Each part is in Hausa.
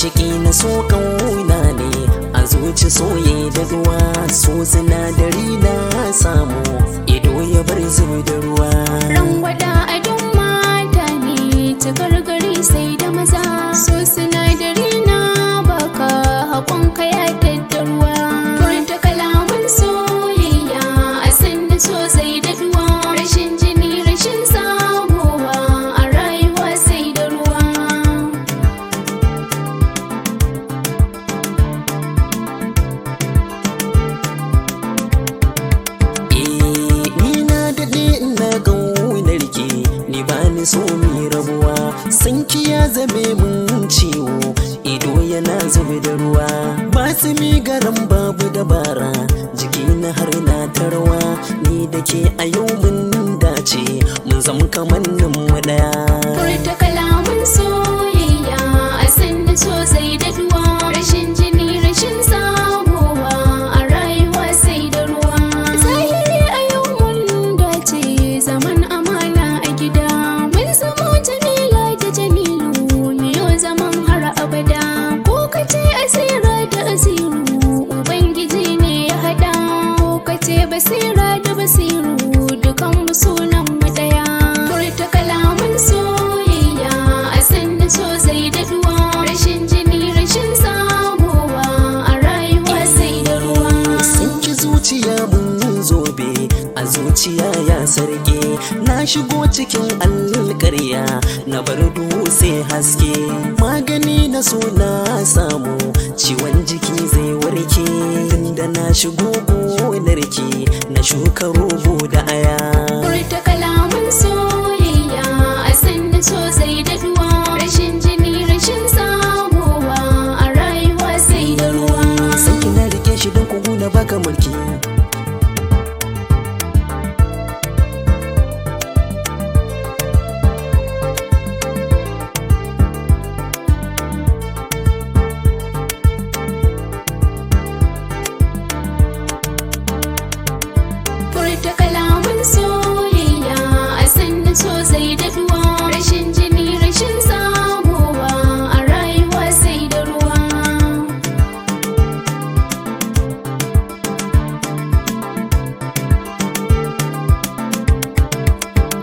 Ginshiki na so kauna ne a zuci soye da ruwa, so sinadari na samu ido ya bar zubi da ruwa. Rangwada adon mata ne, cikar gari sai da maza. So sinadari na baka, haƙonka ya tattarwa. Furta kalaman soyayya, a sanda so sai da duwa. Rashin jini rashin samuwa, a rayuwa sai da ruwa. Eh, ni na daɗe ina ƙaunar ki, ni ba ni so mi rabuwa. Sanki ya zame mun ciwo, ido yana zubi da ruwa. Ba su mi garan babu dabara, jiki na har na tarwa. Ni da ke a yau mun dace, mun zama kamannin mu ɗaya. Furta kalaman soyayya, a sanda so sai da duwa. Rashin jini rashin samuwa, a rayuwa sai da ruwa. Zahiri a yau mun dace, zaman amana a gida. Mun zamo Jamila da Jamilu, miyo zaman har abada. Ko kace asira da asiru, Ubangiji ne ya haɗa. Ko kace basira da basiru, dukan mu sunan mu ɗaya. Furta kalaman soyayya, a sanda so sai da duwa. Rashin jini rashin samuwa, a rayuwa sai da ruwa. Sun ki zuciya mun zobe, a zuciya ya sarke. Na shigo cikin alƙarya, na bar dutse haske. Magani na so na samu, ciwon jiki zai warke. Tunda na shigo gonarki, na shuka rogo da aya. Furta kalaman soyayya, a sanda so sai da duwa. Rashin jini rashin samuwa, a rayuwa sai da ruwa. San ki na rike shi don kugu na baka mulki. Furta kalaman soyayya, a sanda so sai da duwa. Rashin jini rashin samuwa, a rayuwa sai da ruwa.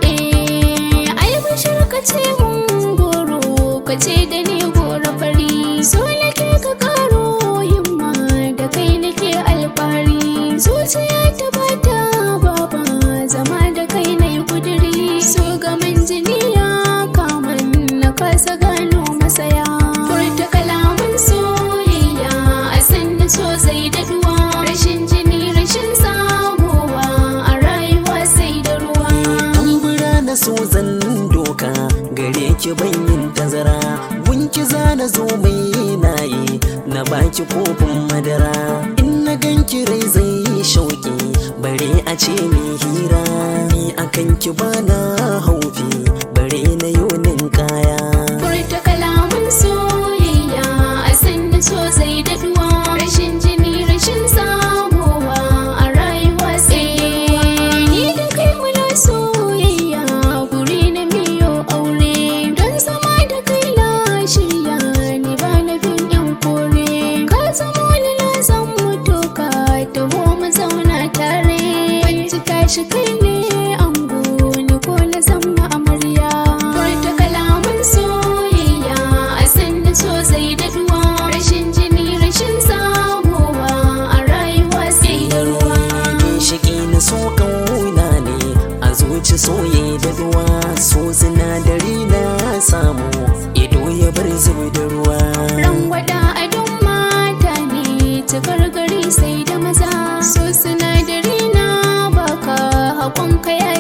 Eh, ai bashir ka ce mun goro, ka ce da ni goro fari. So nake ka karo himma, da kai nake alfahari. Zuciya ta bata baba, zama da kai na yi kuduri. So gaman jini ya kaman na kasa gano masaya. Furta kalaman soyayya, a sanda so sai da duwa. Rashin jini rashin samuwa, a rayuwa sai da ruwa. Tambura na so zan doka, gare ki ban yin tazara. Gunki za na zo mai nayi, na baki kofin madara. In na ganki rai zai yi shauki, bare a ce mai hira. Ni akan ki bana haufi, bare na yonin kaya. Furta kalaman soyayya, a sanda so sai da duwa. Rashin jini rashin samuwa, a rayuwa sai da ruwa. Ni da kai muna soyayya, guri na miyo aure. Don zama da kai na shirya, ni ba na bin yan kore. Ka zamo ni na zan mutu ka taho mu zauna tare. Kwanci tashi kai ne ango, ni ko na zama amarya. Furta kalaman soyayya, a sanda so sai da duwa. Rashin jini rashin samuwa, a rayuwa sai da ruwa. Ginshiki na so kauna ne a zuci soye da ruwa, so sinadari na samu ido ya bar zubi da ruwa. Rangwada adon mata ne, cikar gari sai da maza. So sinadari na baka, haƙonka ya